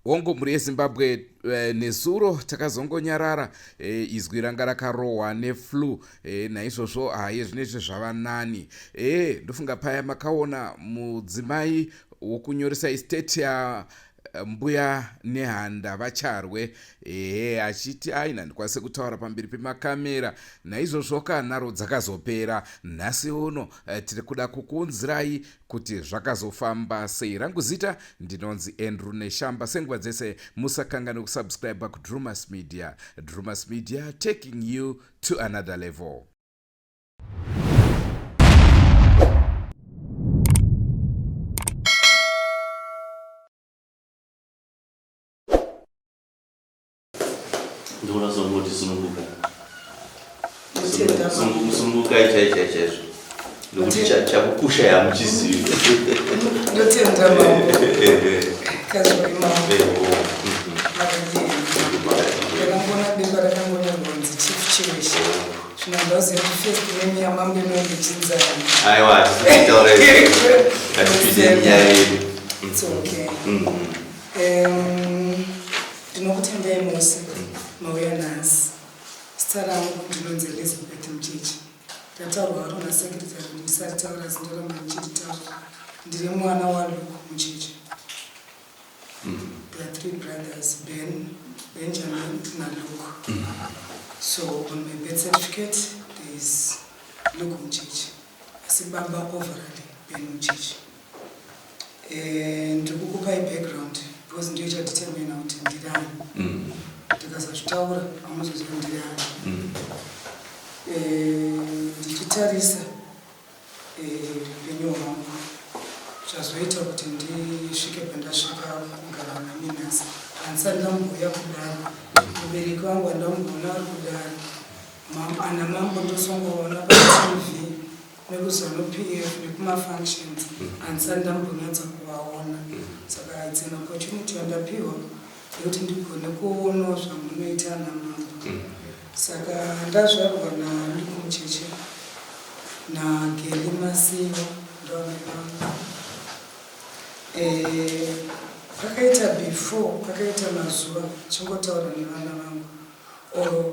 Hongu mhuri yeZimbabwe eh, nezuro takazongonyarara eh, izwi ranga rakarohwa neflu eh, naizvozvo haye zvinezvi zvava nani eh, ndofunga paya makaona mudzimai wokunyoresa estate ya Mbuya Nehanda vaCharwe ehe achiti aina ndikwanise kutaura pamberi pemakamera naizvozvoka nharo dzakazopera nhasi uno eh, tiri kuda kukuunzirai kuti zvakazofamba sei rangu zita ndinonzi Andrew Neshamba senguva dzese musakanganwe kusubscribe kuDrumas Media Drumas Media taking you to another level. Ndinoona songoti sununguka. Sunungukai chai chai chaizvo. Nokuti chakukusha yamuchizivi. Ndotenda mambo. Kazvori mambo. Ndakangona bepa rakangonyorwa kunzi Chief Chiweshe. Zvino handaziva kuti first name yamambo inonzi chinzani. Aiwa, hatisi kutaura izvo. Ngatipinde nyaya yedu. It's okay. Ndinokutendai mose mauya nhasi. Zita rangu ndinonzi Elizabeth Mucheche. Ndataurwa haro nasecretary kuti ndisaritaura asi ndoramba ndichiritaura. Ndiri mwana waLuke Mucheche. There are three brothers, Ben, Benjamin naLuke. So on my birth certificate there is Luke Mucheche. Asi baba overally Ben Mucheche. Eh, ndiri kukupai background because ndiyo ichadetermina kuti ndiri ani. Ndikasazvitaura hamuzozivi kuti ndiri ani. Eh, ndichitarisa eh, upenyu hwangu zvazoita kuti ndisvike pandasvika kugara nami nhasi handisati ndambouya kudare mubereki wangu handamboona ari kudare ana mambo ndosongoona patv nekuZanu PF nekumafunctions handisati ndambonyatsa kuvaona saka it's an opportunity yandapiwa yekuti ndigone kuonawo zvamunoita namambo saka ndazvarwa naLuke Mucheche naGeli Masiyiwa ndoamai vangu eh, pakaita before pakaita mazuva chingotaura nevana vangu or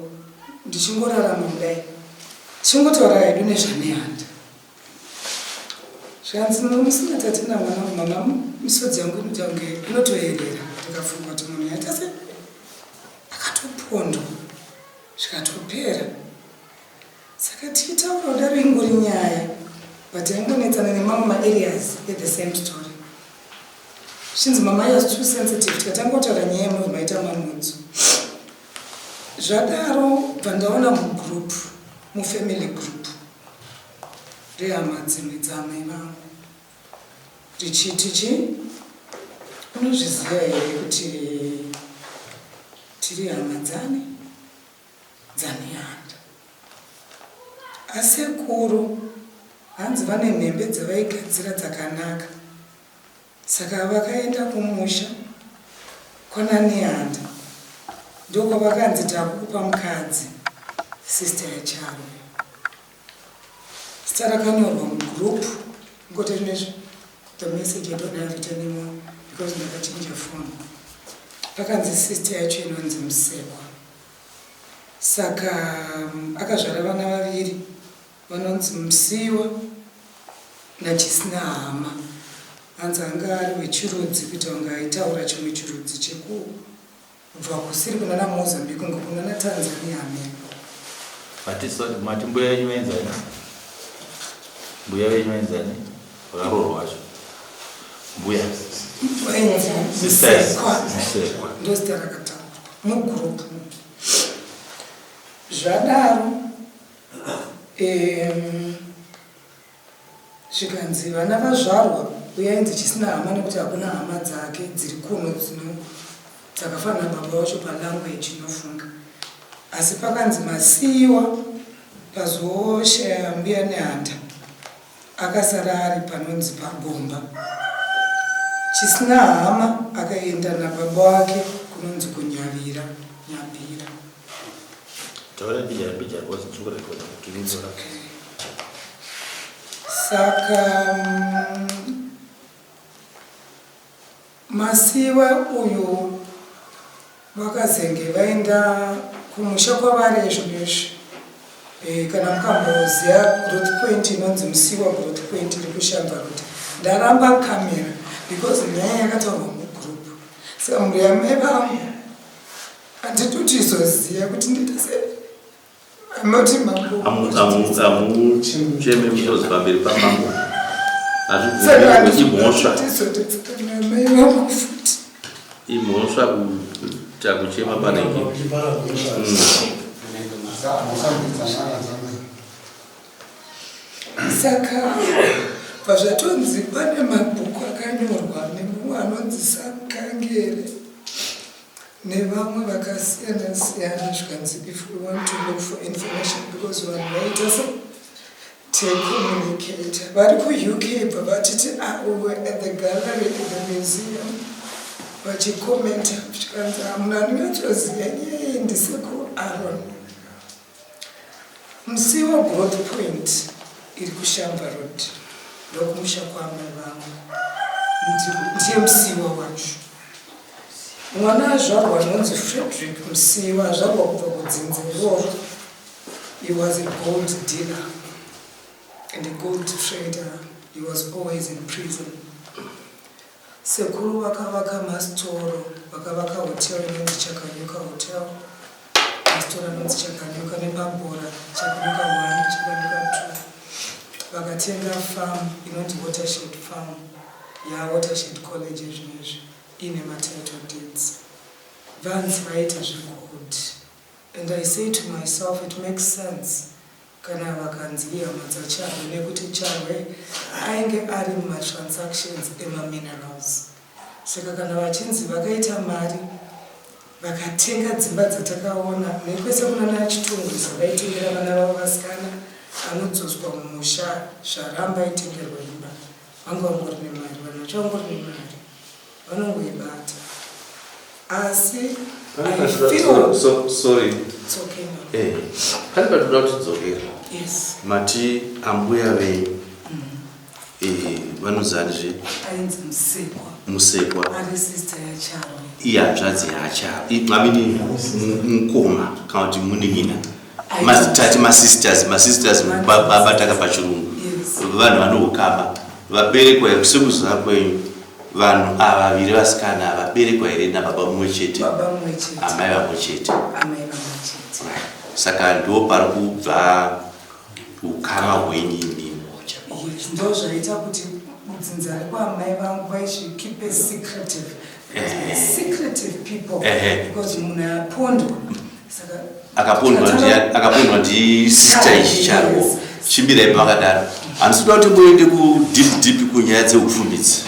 ndichingorarama kudai tichingotaura hedu nezvaNehanda zvikanzi musina tatina mwana mama misodzi yangu inoita kunge inotoyerera ndikafunga kuti munhu yaita se akatopondwa zvikatopera saka tichitaura kudaro ingori nyaya but aingonetsana nemamwe maareas ethe same story Zvinzi mama is too sensitive tikatanga kutaura nyaya yemove maita mamudzo. Zvadaro bva ndaona mugroup mufamily group rehama dzimwe dzaamai vangu richiti chi unozviziva here kuti tiri hama dzani dzaNehanda. Asekuru hanzi vane nhembe dzavaigadzira dzakanaka. Saka vakaenda kumusha kwana Nehanda ndokwavakanzi takukupa mukadzi sister yaCharwe. Zita rakanyorwa mugroup ngote zvinezvi the message I don't have it anymore because ndakachinja phone. Pakanzi sister yacho inonzi Musekwa. Saka akazvara vana vaviri vanonzi Musiwa naChisinahama. Hanzi anga ari wechirudzi kuita kunge aitaura chimwe chirudzi chekubva kusiri kunana Mozambique kunge kunana Tanzania hameno. Mati sorry, mati mbuya venyu vainzani? Mbuya venyu vainzani? Vakaroorwa vacho. Mbuya. Vainzi Sisters. Musekwa. Musekwa. Ndozita rakataurwa mugroup. Zvadaro zvikanzi vana vazvarwa uye ainzi chisina hama nekuti hakuna hama dzake dziri kuno dzino dzakafanana baba vacho palanguage inofunga asi pakanzi masiyiwa pazoshaya mbuya nehanda akasara ari panonzi pagomba chisina hama akaenda nababa wake kunonzi kunyavira nyabira. Taura mbijana mbijana because ndiri kurekoda kuti ndinzora. Saka Masiyiwa uyu vakazenge vaenda kumusha kwavari izvonizvi e, kana mukamboziva growth point inonzi Musiwa growth point iri kuShamva Road. Ndaramba kamera because nyaya yakataurwa mugroup, saka mhuri yamai vangu handitotizoziva kuti ndiita sei anoti mambo. Amucheme musodzi pamberi pamambo. Saka Hazvibvumirwi, imhosva. handitizodetserana namai vangu futi. Imhosva kuita kuchema panenge. Saka pazvatonzi pane mabhuku akanyorwa nemumwe anonzi Sakangere nevamwe vakasiyana siyana, zvikanzi if we want to look for information because vanhu vaita se tecommunicate vari kuUK bva vatiti, "Ah, we were at the gallery at the museum," vachikomenta, zvikanzi hamuna anonyatsoziva nyaya iyi ndisekuru Aron. Musiwa growth point iri kuShamva Road ndokumusha kwamai vangu. Ndiye Musiwa wacho. Mwana azvarwa anonzi Frederick Musiwa, azvarwa kubva kudzinza iroro. He was a gold dealer and a gold trader. He was always in prison. Sekuru vakavaka masitoro, vakavaka hotel inonzi Chakanyuka Hotel, masitoro anonzi Chakanyuka nepabhora, Chakanyuka 1, Chakanyuka 2. Vakatenga farm inonzi Watershed Farm, yaWatershed College ezvinezvi, ine matitle deeds. Vanzi vaita zvegold and I say to myself it makes sense kana vakanzi ihama dzaCharwe nekuti Charwe ainge ari mumatransactions emaminerals. Saka kana vachinzi vakaita mari vakatenga dzimba dzatakaona nekwese kunana Chitungwiza, vaitengera vana vavo vasikana anodzoswa mumusha zvaramba aitengerwa imba. Vanga vangori nemari, vanhu vacho vangori nemari vanongoibata, asi I feel So, sorry. It's okay, ma'am. Pane patoda kuti tidzokere. Yes. Mati ambuya venyu vanozanizve? Ainzi Musekwa. Musekwa. Ari sister yaCharwe. Ihanzvadzi yaCharwe, I mean mukoma kana kuti munin'ina. Tati masisters, masisters bataka pachirungu. Yes. Vanhu vanoukama vaberekwa here sekuziva kwenyu? Vanhu ava vaviri vasikana vaberekwa here nababa mumwe chete? Baba mumwe chete. Amai vamwe chete? Amai vamwe chete. Saka ndo pari kubva ukama hwenyu imimi. Yes, ndo zvaita kuti dzinza rekwamai vangu vaizvikeep secretive, secretive people, because munhu apondwa saka Akapondwa ndisister ichi Charwo. Yes. Chimbirai pakadaro, handisi kuda kuti muende kudeep deep kunyaya dzeupfumidzi.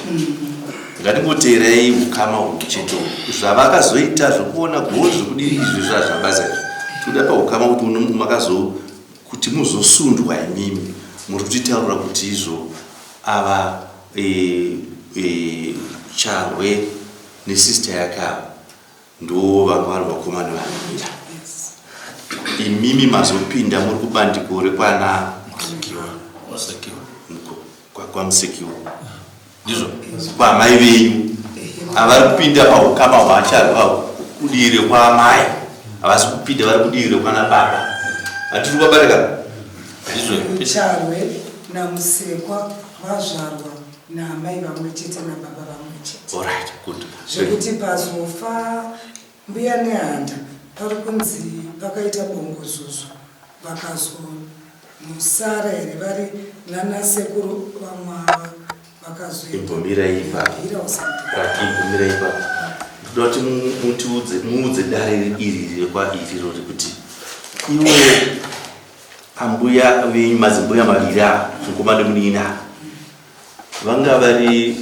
Ngatingoteerai ukama uhu chete uhu. Zvavakazoita zvokuona gold zvokudii izvi zvazvabasa izvi, tinoda paukama kuti makazo kuti muzosundwa imimi muri kutitaurira kuti izvo ava. e, Charwe nesister yake ava ndo vanga vari vakomana vanomira. Imimi mazopinda muri kubandiko rekwana kwaMusekiwa, ndizvo? Kwamai venyu avari kupinda paukama hwacharwa kudivi rekwamai, havasi kupinda vari kudivi rekwana baba. Hatiri kwabarika, ndizvo? Charwe naMusekwa vazvarwa naamai vamwe chete nababa vamwe chete. Alright, good. Zvekuti pazofa Mbuya Nehanda pari kunzi pakaita bongozozo vakazonosara here vari nana sekuru vamwe ava vakazoenda Imbomira ipapo. Hira usati. Right, imbomira ipapo. Ndoda kuti mutiudze, muudze dare iri rekwa iri rori kuti iwo ambuya venyu, madzimbuya maviri ava, mukoma nemunin'ina ava, vanga vari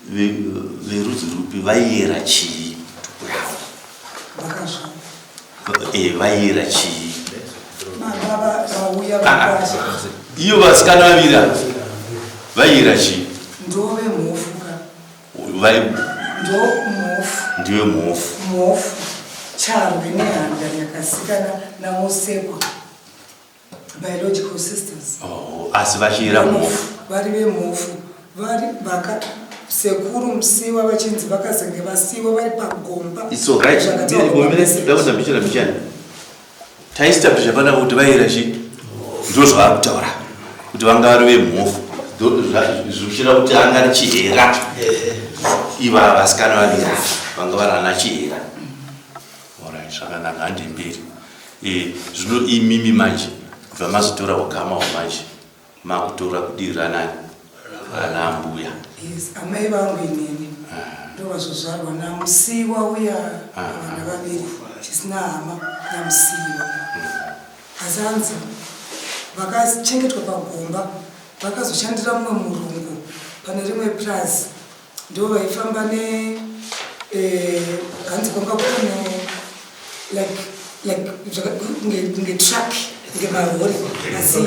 verudzi rupi, vaiyera chii tuku yavo? Vakazva. Vaiyera chii? Baba vauya Ah, ah. vakwasha. Iyo vasikana vaviri ava vaiyera chii? Ndove mhofu ka. Ndo mhofu. Ndiwe mhofu. Mhofu. Charwe Nehanda Nyakasikana naMusekwa. Biological sisters. Oh, asi vachiyera mhofu. Vari vemhofu. Vari vaka sekuru Musiwa vachinzi vakazenge vasiwa vari pagomba. It's all right. Zvakataurwa Mire, pamessage. ndakuda mbichana mbichana. Taistablisha pana kuti vaiyera chii? Ndizvo zvavari kutaura. Kuti vanga vari vemhofu. Zvichira kuti anga ari chihera. Iva vasikana vaviri ava vanga vari ana chihera. Alright, zvakanaka, handi mberi. Zvino imimi manje kubva mazotora ukama hwamanje makutora kudivi ranani? Rana mbuya. Yes, amai vangu inini ndovazozvarwa naMusiwa uya, vana vaviri chisina hama naMusiwa. Asi hanzi vakachengetwa pagomba, vakazoshandira mumwe murungu pane rimwe purazi, ndo vaifamba ne hanzi kwanga kune like kunge truck, kunge marori, asi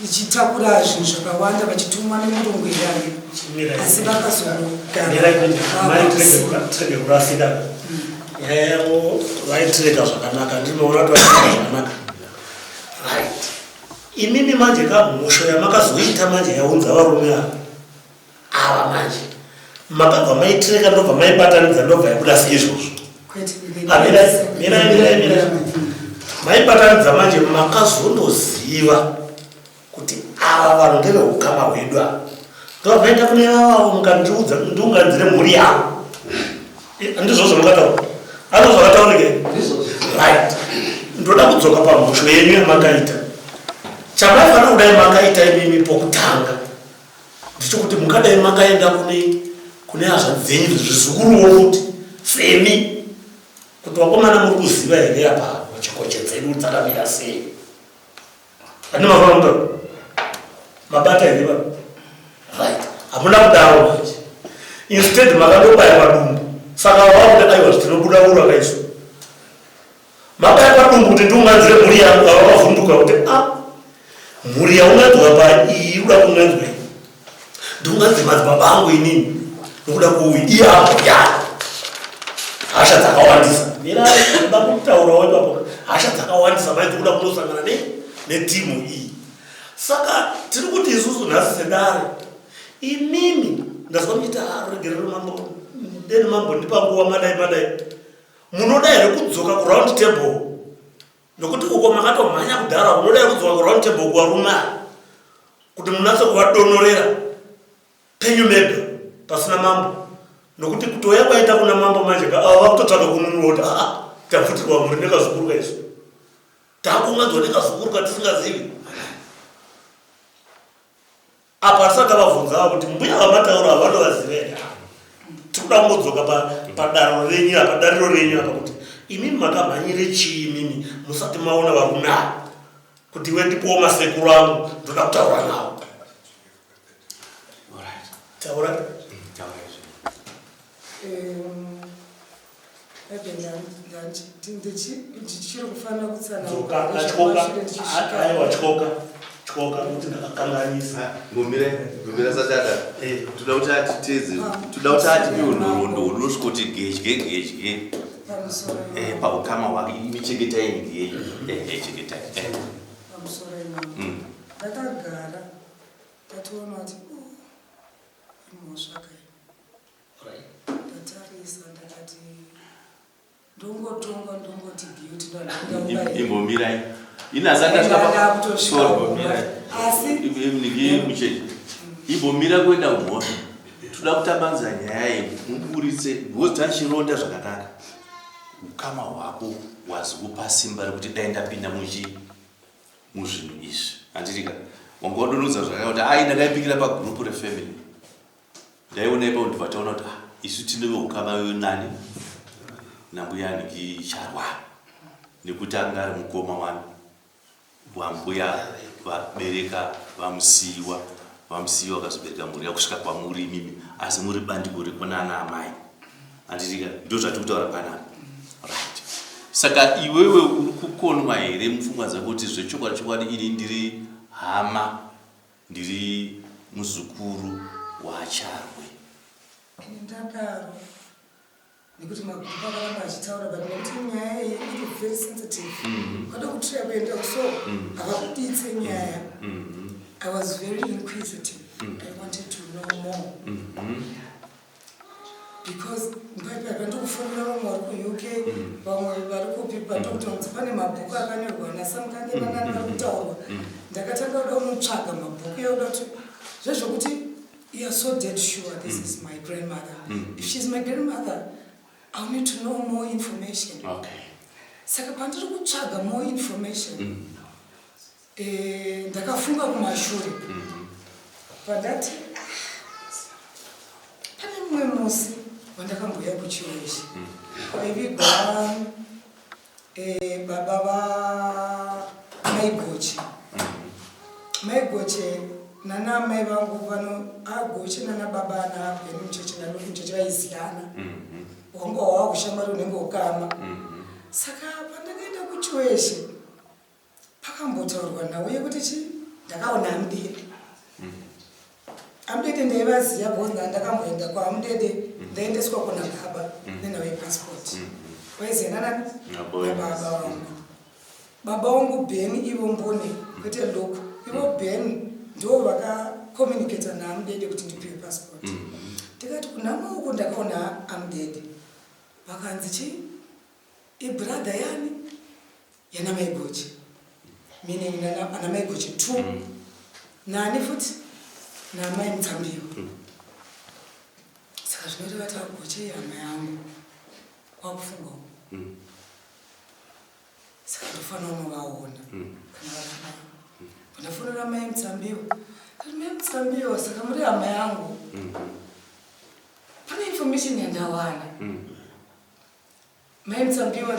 ichitakura zvinhu zvakawanda, vachitumwa nemurungu iyayo, asi vakazogara. Tirege kurasika nyaya yavo, vaitireka zvakanaka, ndinoona kuti vaitireka zvakanaka. Right, imimi manje kamhosho yamakazoita manje yaunza varume ava ava manje, makabva maitireka, ndobva maibatanidza, ndobva yabuda seizvozvo. Kwete. Ah, mirai, mirai, mirai, mirai. Maibatanidza manje, makazondoziva kuti ava vanhu ndeveukama hwedu ava, ndobva kune vavavo mukandiudza ndiunganidzire mhuri yavo. Ndizvo zvamukataura, ano zvakataurike. Right, ndoda kudzoka pamhosho yenyu yamakaita. Chamaifanira kudai makaita imimi pokutanga ndechekuti mukadai makaenda kune hazvanzi dzenyu, zvizukuruwo futi semi, kuti vakomana muri kuziva here apa chikoche dzedu dzakamira sei? Ane mafana kutaura mabata here baba? Right, hamuna kudaro manje, instead makandobaya padumbu. Saka vakuti aiwa, tinobuda uro akaisu mabaya padumbu kuti ndiunganzire mhuri yangu. Ava vavhunduka kuti a mhuri yaunganzwa pa iyi uda kuunganzwa iyi, ndiunganze madzibaba angu inini nokuda kuuyu iye amboyani. Hasha dzakawandisa, mirai, ndoda kutaurawo ipapo. Hasha dzakawandisa mai dzikuda kunosangana netimu iyi. Saka tiri kuti isusu nhasi sedare, imimi ndazwa muchiti aregerero mambo, deni mambo ndipa nguva, madai madai, munoda here kudzoka kuround table? Nokuti uko makatomhanya kudhara. Munoda here kudzoka kuround table kuvarume ava kuti munatse kuvadonorera penyu mega pasina mambo? Nokuti kutouya kwaita kuna mambo manje ka, ava vakutotsvaka kununurwa kuti aa tabvutirwa mhuri nekazukuru kaisu, takunganzwa nekazukuru katisingazivi. Apa hatisati tavabvunza ava kuti mbuya vamataura ava vanovaziva here. Tiri kuda kungodzoka padaro renyu apa, dariro renyu apa, kuti imimi makamhanyire chii imimi musati maona varume ava kuti iwe ndipowo masekuru angu, ndoda kutaura navo. Taura. Ebe ndichiri kufanira Dzoka, tyoka, aiwa, tyoka. Tyoka kuti ndakakanganisa. Ngomira, ngomira satata. Eh. Toda kuti atitedze, toda kuti atipe nhoroondo unosvikoti gedye gedye. Pamusoro. Eh, paukama hwake imi chengetai nyika yenyu. Eh, eh, chengetai. Eh. Pamusoro imamo. Ndakagara ndatoona kuti oh, imhosva kai. Ndatarisa ndakati ndongotonga ndongoti guilty ndondaunga. Imbomirai. Ini asati ndasvika pa Ndakutosvika Sorry. kumba. Asi Niki mucheche. Imbomira kuenda kumhosva. Toda kutambanudza nyaya iyi muburitse because tachironda zvakanaka. Ukama hwako wazokupa simba rekuti dai ndapinda muchi muzvinhu izvi. Handitika. Wanga wadonodza zvakanaka kuti ai ndakaipikira pagroup refamily. Ndaiona ipapo ndibva taona kuti ah, isu tine veukama nani nambuya Niki Charwa. Nekuti anga ari mukoma wani wambuya vabereka vamusiyiwa vamusiyiwa vakazobereka mhuri yakusvika kwamuri imimi asi muri bandiko rekunana amai handitika ndo zvatiri kutaura panapa right saka iwewe uri kukonwa here mupfungwa dzako kuti zvechokwadi chokwadi ini ndiri hama ndiri muzukuru waCharwe? Ini ndadaro nekuti magroup akaramba achitaura, but nekuti nyaya iyi iri very sensitive, ukada kutraya kuenda so havakuditse nyaya. I was very inquisitive. I wanted to know more because paipai ndikufonera vamwe vari kuUK, vamwe vari kupi, patokutonzi pane mabhuku akanyorwa nasamukange vanani vari kutaurwa. Ndakatanga kuda kunotsvaga mabhuku yakuda kuti zvezvokuti you are so dead sure this is my grandmother. If she's my grandmother, I'll need to know more information. Saka pandiri kutsvaga more information, ndakafunga kumashure pandati, "Ah, pane mumwe musi wandakambouya kuChiweshe kwaivigwa baba vamaigoche maigoche nana mai vangu vano agoche nana baba ana Beni Mucheche naLuke Mucheche vaiziyana, wanga wava kushamwari unenge ukama. Saka pandakaenda kuChiweshe pakambotaurwa nhau yekuti chi ndakaona Amudede. Amudede ndaivaziva because ndakamboenda kwaAmudede, ndaendeswa kuna baba nenhau yepassport. Waiziyana nani? Nababa. Nababa vangu, baba vangu Ben, ivo mbune kwete Luke, ivo Ben ndo vakacommunicata naAmudede kuti ndipiwe passport. Ndikati kunhamo uku ndakaona Amudede, vakanzi chi ibrother yani yana maigoche, meaning ana maigoche two nani futi namai Mutsambiwa. Saka zvinoreva kuti agoche hama yangu kwakufungawo, saka ndofanira unovaona kana vakadai. Pandafonera mai Mutsambiwa kati, "Mai Mutsambiwa, saka muri hama yangu, pane information yandawana." Mai Mutsambiwa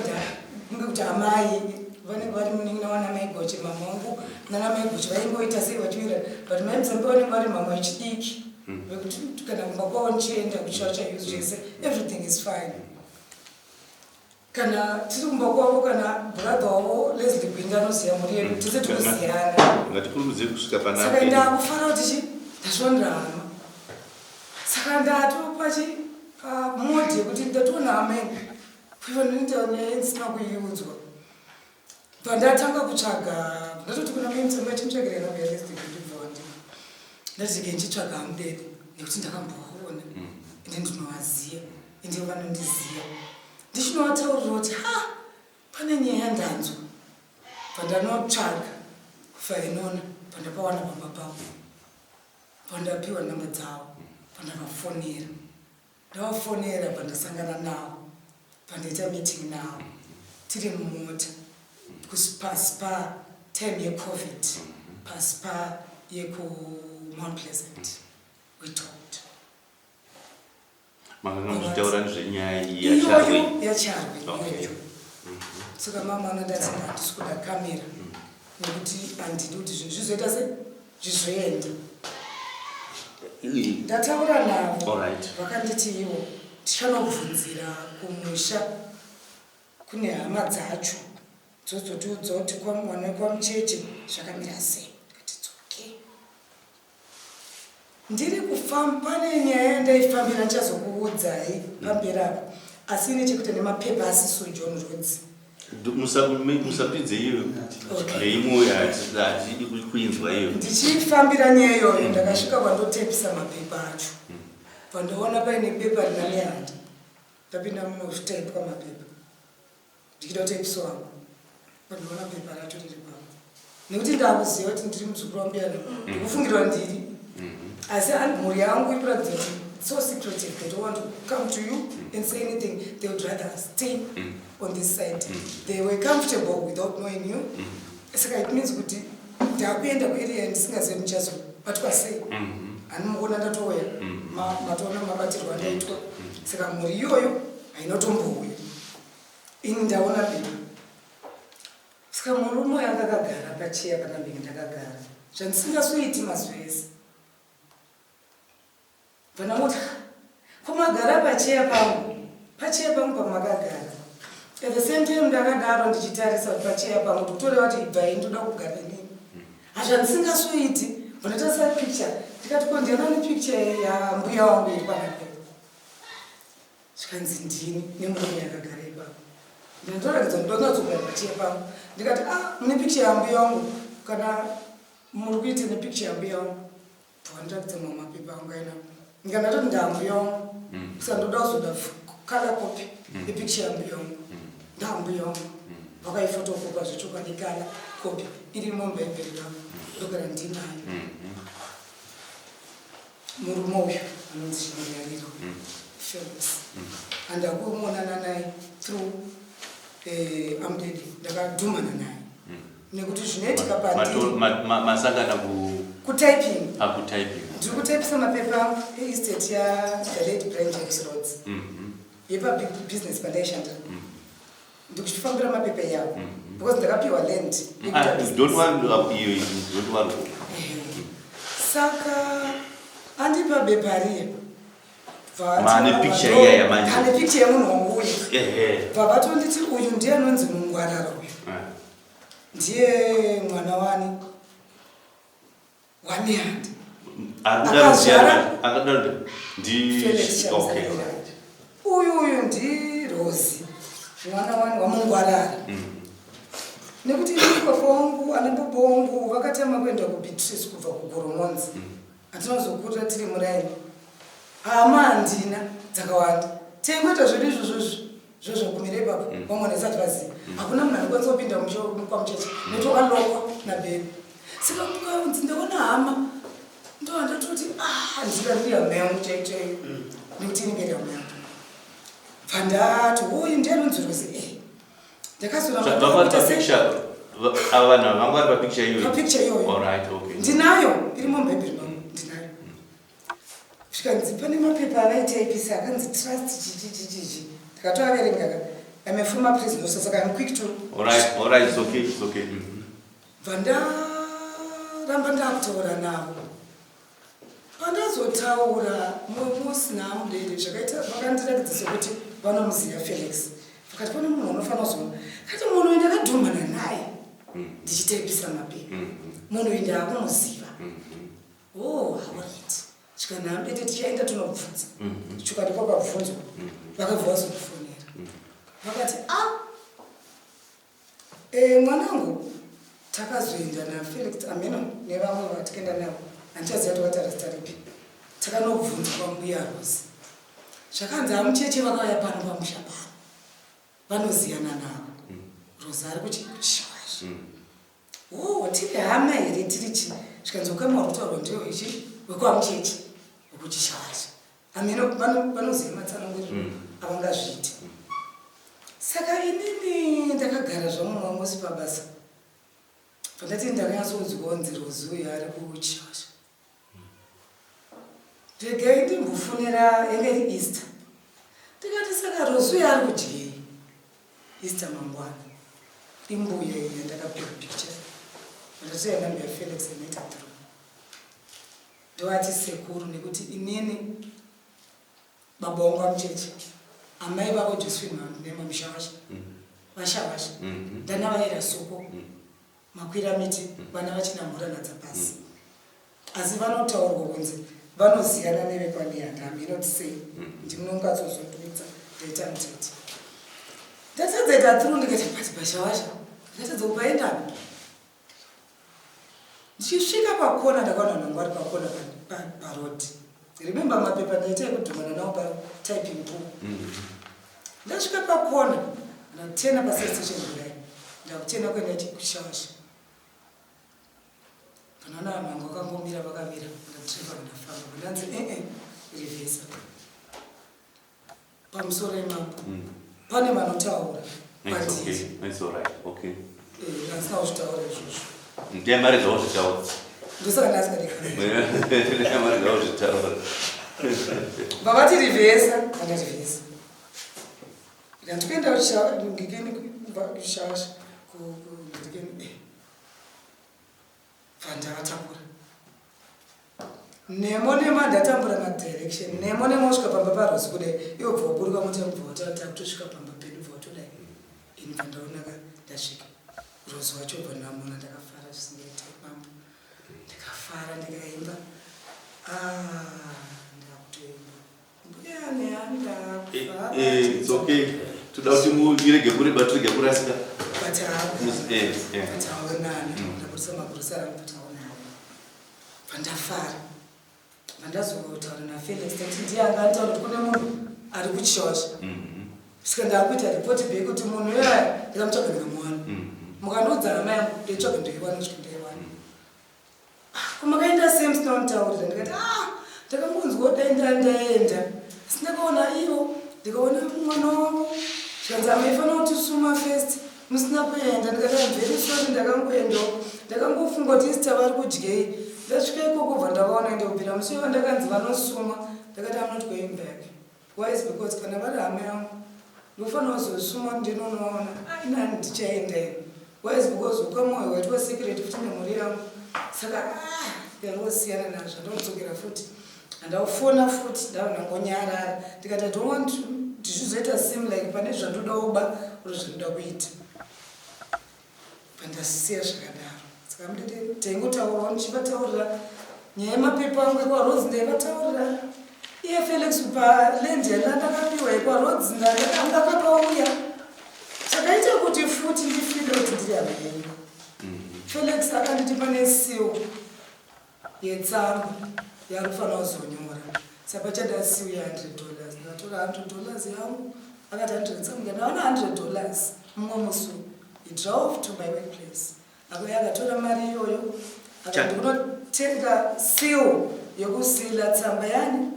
kunge kuti amai vanenge vari munin'ina wana mai Goche, mama wangu nana mai Goche vaingoita sei vachiwira, but mai Mutsambiwa vanenge vari mama vechidiki vekuti kana kumba kwavo nichienda kuchacha zvese, everything is fine. Kana tiri kumba kwavo, kana brother wavo Leslie Gwinda anoziva mhuri yedu, tese tinoziyana. Ngatikurumidze kusvika Saka pana ndakufara kuti chi ndazvionera hama. Saka ndatopa chi pamodhi yekuti ndatoona hama yangu kuiva ndinoita nyaya ndisina kuiudzwa. Pandatanga kutsvaga, ndatoti kuna mai Mutsamba, chimutsvagire namba yaLeslie Gwinda bva wandima. Ndati ke ndichitsvaga Amudede nekuti ndakambovaona ende ndinovaziva ende vanondiziva. Ndichinovataurira kuti ha, pane nyaya yandanzwa. Pandanotsvaga kufainona, pandapawana pamba pavo, pandapiwa namba dzavo, pandavafonera, ndavafonera, pandasangana navo, pandaita meeting navo tiri mumota paSpa, time yeCovid, paSpa yekuMount Pleasant, we talked. Makanga muchitaura nezvenyaya iyi yaCharwe? Iyoyo yaCharwe. Iyoyo. Saka mama anondati handisi kuda kamera nekuti handidi kuti zvinhu zvizoita se zvizoenda. Ndataura navo, vakanditi ivo tichanobvunzira kumusha kune hama dzacho dzozotiudza kuti kwamwana wekwamucheche zvakamira sei. Ndikati it's okay. Ndiri kufamba pane nyaya yandaifambira ndichazokuudzai pamberi apo asi ine chekuita nemapepa asiso John Rhodes. Musapidze iyo neimwe hatidi kuinzwa iyo. Ndichifambira nyaya iyoyo ndakasvika kwandotepisa mapepa acho. Pandoona paine pepa rina Nehanda. Ndapinda munotaipwa mapepa. Ndichida kutaipisa wangu. Pandoona pepa racho riri papo. Nekuti ndakuziva kuti ndiri muzukuru wambuya ndikufungirwa ndiri. Asi mhuri yangu ikuratidza kuti so secretive. They don't want to come to you and say anything. They would rather stay on this side. They were comfortable without knowing you. Saka it means kuti ndakuenda kuarea ndisingazivi ndichazobatwa sei. Handimuona ndatouya matoona mabatirwo andaitwa. Saka mhuri iyoyo hainotombouya. Ini ndaona pepa. Saka murume uyu anga akagara pacheya pandambenge ndakagara. Zvandisingasoiti mazuva ese. Bva ko magara pacheya pangu. Pacheya pangu pamakagara. At the same time ndakadaro ndichitarisa kuti pacheya pangu ndikutoreva kuti ibvai ndoda kugara nini. Hazvandisingasoiti. Bva ndatarisa picture. Ndikati ko ndianani picture yambuya wangu iri panapa. Zvikanzi ndini nemurume akagara ipapo. Ndinotoratidza kuti ndonyatsogara pacheya pangu. Ndikati ah mune picture yambuya wangu kana muri kuita nepicture yambuya wangu. Bva mamwe mapepa angu ainapo. Ndikati ndambuya wangu. Saka ndoda kuzoda color copy yepicture yambuya wangu. Ndambuya wangu. Vakaifotokopa zvechokwadi color copy irimo mubhaibheri rangu. Ndogara ndinayo. Murume uyu anonzi Chimunyariro Felix. Handakumonana naye through amudedi ndakadhumana naye nekuti zvinoitika pandiri Masangana kutyping. Pakutyping. Ndiri kutaipisa mapepa eestate ya the late Brian James Rhodes yepabusiness pandaishanda. Ndikuchifambira mapepa yavo because ndakapiwa land yekuita business. Don't worry, iyo, don't worry. Saka andipa bepa riya. Mane picture iya yamanje. Ane picture yemunhu wangu uyu. Bva vatonditi uyu ndiye anonzi mungwarara uyu. Ndiye mwana wani waNehanda. Akadaro akadaro ndi Felix okay. Chamisa. Uyu ndiRosi mwana wani wamungwarara. Nekuti inini baba wangu ana baba wangu vakatama kuenda kuBeatrice kubva kuGoromonzi. Hatinozokurira tiri muraini. Hama handina dzakawanda. Taingoita zvedu izvozvozvo zvozvogumira ipapo. Vamwe nesati vaziva. Hakuna munhu anokwanisa kupinda kwamucheche nekuti wakalokwa nabheni. Saka mukanzi ndaona hama ndohandatoti ah ndika ndiri hama yangu chaiyo chaiyo. Nekuti inenge iri hama yangu. Bva ndati uyu ndiye anonzi Rosi eh. Ndakazoramba Vanga ndakuita sei? papicture, ava vanhu vanga vari papicture iyoyo. Papicture iyoyo. All right, okay. Ndinayo irimo mubhaibheri mangu ndinayo. Zvikanzi pane mapepa avaitaipisa akanzi trust chichi chichichi. Ndakatoaverenga ka. I'm a former prison officer saka I'm quick to All right, it's okay, it's okay. Bva ndaramba ndakutaura navo. Pandazotaura musi naamudede zvakaita vakandiratidza sekuti vanomuziva Felix. Vakati pane munhu unofanira kuzoona. Kati munhu uyu ndakadhumana naye ndichitaipisa mapepa. Munhu uyu ndaakumuziva. Oh, alright. Zvikanzi amudede tichaenda tinobvunza. Chokwadi kwakabvunzwa. Vakabva vazokufonera. Vakati ah mwanangu takazoenda naFelix ameno nevamwe vatikaenda navo handichaziva kuti vataura zita ripi. Takanobvunza kwambuya Rose. Zvakanzi amucheche vakauya pano pamusha pano. Vanoziyana navo. Rose ari kuchiwasha. Oh, tiri hama here tiri chi? Zvikanzi ukama huri kutaurwa ndiwo ichi wekwamucheche wekuchishawasha. Ameno vanoziva matsananguriro avangazviiti. Saka inini ndakagara zvangu mamusi pabasa. Pandati ndakanyatsonzwa kunzi Rose uyu ari kuchishawasha. Regai ndimbofonera yanga iri Easter. Ndikati saka Rose uyu ari kudyei? Easter mangwana. Imbuya iyi yandakapiwa picture. Ndatoya namba yaFelix inoita through. Ndovati sekuru nekuti inini baba wangu amucheche. Amai vavo Josephine nemamushawasha. Vashawasha. Ndana soko. Makwira miti vana vachina mhurana dzapasi. Asi vanotaurwa kunzi Vanoziyana nevekwaNehanda, hameno sei. Ndinongatsozondudza ndaita mutete. Ndatadza ita through, ndikaita pati pashawasha, ndatadza kupaenda apa. Ndichisvika pakona, ndakaona vanhu vangu vari pakona paroad. Remember, mapepa ndaita ekudhumana nawo patyping pool. Ndasvika pakona, ndatena paside station kudai, ndakutena kuenda kushawasha, panoona vanhu vangu vakangomira, vakamira. Ndadhirivha, ndafamba, ndanzi, "Ee, reverse." Pamusoro imambo, pane vanotaura It's kwandiri. okay. It's all right. Okay. Handisina kuzvitaura izvozvo. Ndiye mari dzawozvitaura. Ndosaka ndasingadekana. Ndiye mari dzawozvitaura. Vavati reverse, andarivhesa, ndandikuenda ngikeni kushawasha, ndikeni vandavatakura nemo nema, ndatambura madirection nemo nemo, kusvika pamba parozi kudai, iwo bva waburuka mota, bva watakutosvika pamba pedu, bva watodai, ini bva ndaonaka ndasvika. Rozi wacho bva ndamona, ndakafara zvisingaite mambo, ndikafara, ndikaimba. Ah, ndakutoimba mbuya Nehanda. It's okay. Toda kuti murege kureba, turege kurasika. Pataonana, ndabudisa mabhurisa rangu, pataonana pandafara, pandazotaura naFelix, tati ndiye anga anditaura kuti kune munhu ari kuchosha. Saka ndakuita report back kuti munhu iyaya ndikamutsvaga, ndikamuwana. Mukandiudza hama yangu, ndoitsvaga, ndoiwana, kusvika ndaiwana. Kumakaenda sei musina kunditaurira? Ndikati, "Ah, ndakangonzwa dai ndaenda, asi ndakaona ivo, ndikaona mwana wavo." Zvikanzi, "Amaifanira kutisuma first, musina kuenda." Ndikati, "I'm very sorry, ndakangoendawo, ndakangofunga kuti Easter vari kudyei." Ndasvika ikoko, bva ndavaona. Ende kubvira musi iwo ndakanzi vanosuma, ndakati, "I'm not going back." Why is because kana vari hama yangu, ndofanira kuzosuma, ndinonoona inani ndichaenda ini. Why is because ukamwoyo waitwa secret futi nemhuri yangu. Saka ah, ndangosiyana nazvo, ndokudzokera futi, handaufona futi, ndavanangonyarara. Ndikati, "I don't want to ndizvizoita seem like pane zvandoda kuba or zvandoda kuita." Pandasiya zvakadaro. Saka mudede taingotaurawo, ndichivataurira nyaya yemapepa angu ekwaRhodes, ndaivataurira. Iye Felix, paland yandandakapiwa ekwaRhodes, ndakapauya chakaita kuti futi ndifile kuti ndiri hama yenyu. Felix akanditi pane seal yetsamba yarufanira kuzonyora, saka pachada seal ye$100. Ndatora $100 yangu, akati 100 something, ndaona $100. Mumwe musi he drove to my workplace, akauya, akatora mari iyoyo, akati kunotenga seal yekusila tsamba yani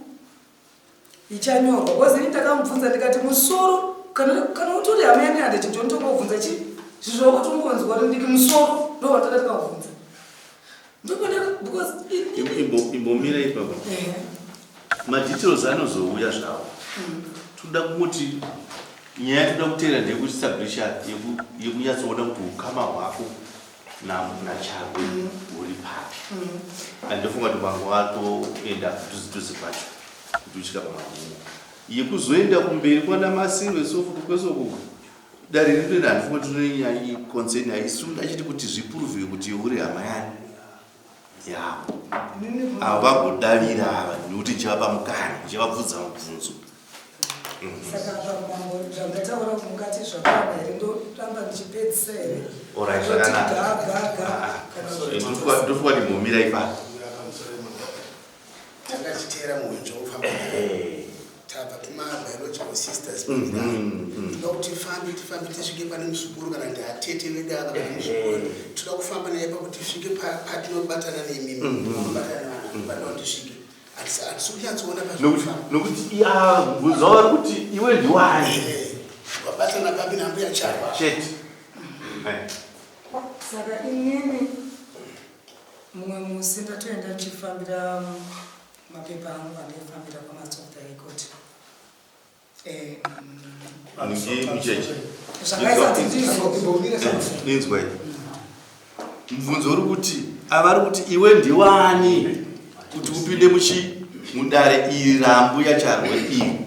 ichanyorwa, because ini ndakamubvunza ndikati, "Musoro, kana utori hama yaNehanda, chinhu chonotongobvunza chi zvizvo wakutongonzwa kuti ndiki musoro ndo watoda." Tikabvunza ndopanda because Imbomira ipapo. Madetails anozouya zvawo. Toda kungoti nyaya toda kuteera ndeyekuestablisha, yekunyatsoona kuti ukama hwako naCharwe huri papi. Andofunga kuti mamwe watoenda kudhuze dhuze kwacho kuti usvika pamagumo yekuzoenda kumberi kwana masirwe sofu kwesoko dare rinoenda. Handifunga kuti tinonyanya concern isu, achiti kuti zviprove kuti uri hama yani yavo. Avo vagodavira ava nekuti ndichavapa mukana, ndichavabvunza mubvunzo. Saka pamambo, zvandataura mukati zvakwana here? Ndoramba ndichipedzisa here? Alright, Ndoti zvakanaka. ga ga ga Ah, ah. kana Ndofunga kuti mbomira ipapo. Tanga tichiteera muhwenje wokufamba, tabva kumabiological sisters. Toda kuti tifambe, tifambe, tisvike pane muzukuru, kana ndi atete vedu ava, kana muzukuru. Toda kufamba naye pakuti tisvike patinobatana nemimi, panobatana nevanhu, panoda kuti tisvike. Hatisi kunyatsoona pazvinofamba. Nokuti mubvunzo wavari kuti iwe ndiwani. Wabatana papi nambuya Charwa? Chete. Saka inini mumwe musi ndatoenda ndichifambira mapepa angu andaifambira kwaMaster of the High Court. Ningi mucheche. Zvakaisa kuti ndizvo Inzwai, mubvunzo uri kuti avari kuti iwe ndiwani kuti upinde muchi mudare iri rambuya Charwe iri.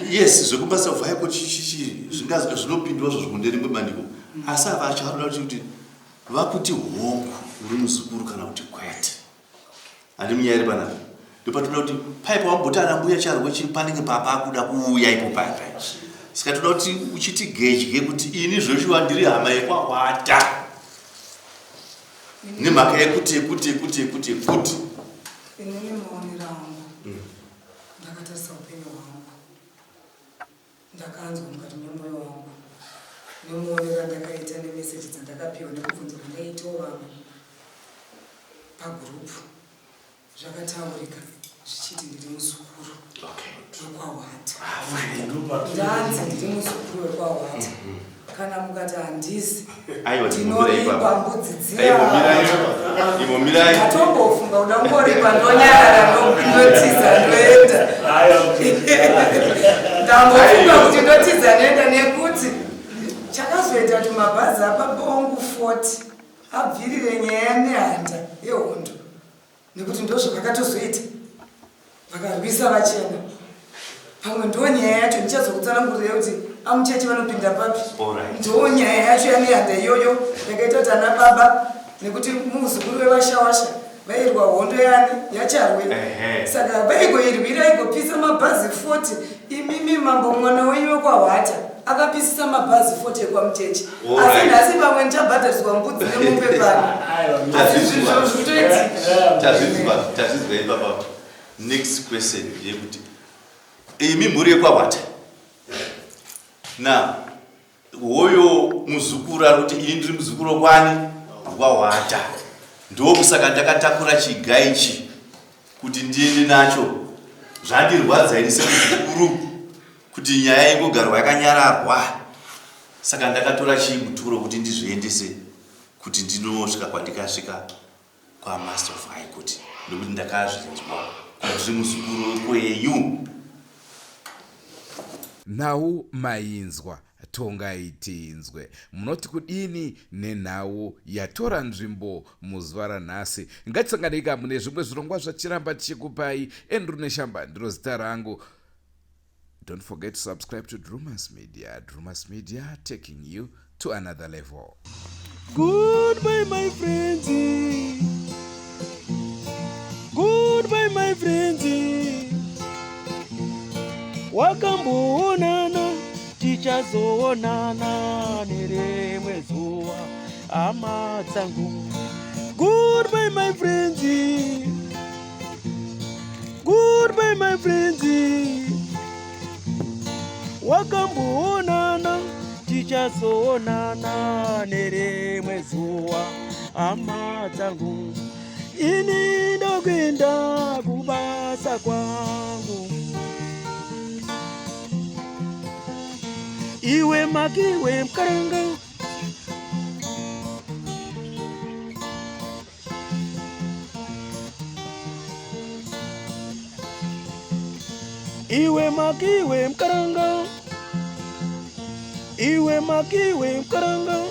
Yes, zvekuMaster of High Court chichichi zvinopindwa zvo zvekunderi kwebandiko, asi ava acho vanoda kuti vakuti hongu uri muzukuru kana kuti kwete. Handi munyaya iri panapa. Ndopatoda kuti pai pawamboti ana mbuya charwe chi panenge papakuda kuuya ipo paya paya. Saka toda kuti uchiti gedye kuti ini zveshuwa ndiri hama yekwaHwata. Nemhaka yekuti yekuti yekuti yekuti yekuti. Inini maonero angu ndakatarisa upenyu hwangu ndakanzwa mukati memoyo wangu nemuonero andakaita nemeseji dzandakapiwa nekubvunza kwandaitawo vamwe pagurupu zvakataurika zvichiti ndiri muzukuru wekwaHwata. Ndanzi ndiri muzukuru wekwaHwata. Kana mukati handisi ndinoripa mbudzi dziyatombofunga kuda kungoripa ndonyarara ndotiza ndoenda. Ndambofunga kuti ndotiza ndoenda nekuti chakazoita kuti mabhazi ababa wangu 40 abvirire nyaya yaNehanda yehondo nekuti ndozvavakatozoita vakarwisa vachena pamwe ndo nyaya yacho ndichazokutsanangurira kuti amucheche vanopinda papi ndo nyaya yacho yanehanda iyoyo yakaita kuti ana baba nekuti muzukuru wevashawasha vairwa hondo yani yacharwe saka vaigoirwira igopisa mabhazi 40 imimi mambo mwana wenyu wekwaHwata akapisisa mabhazi 40 ekwamucheche asi nhasi pamwe ndichabhadhariswa mbudzi nemombe pano. Asi zvinhu zvitoitika. Tazvinzwa, tazvinzwa ipapa. Next question yekuti imi mhuri yekwaHwata na hoyo muzukuru ari kuti ini ndiri muzukuru wekwani waHwata, ndokusaka ndakatakura chiga ichi kuti ndiende nacho. Zvandirwadza ini semuzukuru kuti nyaya ingogarwa yakanyararwa, saka ndakatora chimuturo kuti ndizviendese kuti ndinosvika kwandikasvika kwaMaster of High Court, nekuti ndakazvinzwa kuti ndiri muzukuru wekwenyu. Nhau mainzwa, tongai tinzwe. Munoti kudini nenhau yatora nzvimbo muzuva ranhasi? Ngatisanganei ka mune zvimwe zvirongwa zvachiramba tichikupai. Andrew Neshamba ndiro zita rangu. Don't forget to subscribe to Drewmas Media. Drewmas Media taking you to another level. Goodbye my friends. Goodbye my friends. Wakamboonana tichazoonana nerimwe zuva hama dzangu. Goodbye my friends. Goodbye my friends. Wakamboonana tichazoonana nerimwe zuva hama dzangu. Ini ndokuenda kubasa kwangu. Iwe makiwe mkaranga. Iwe makiwe mkaranga. Iwe makiwe mkaranga.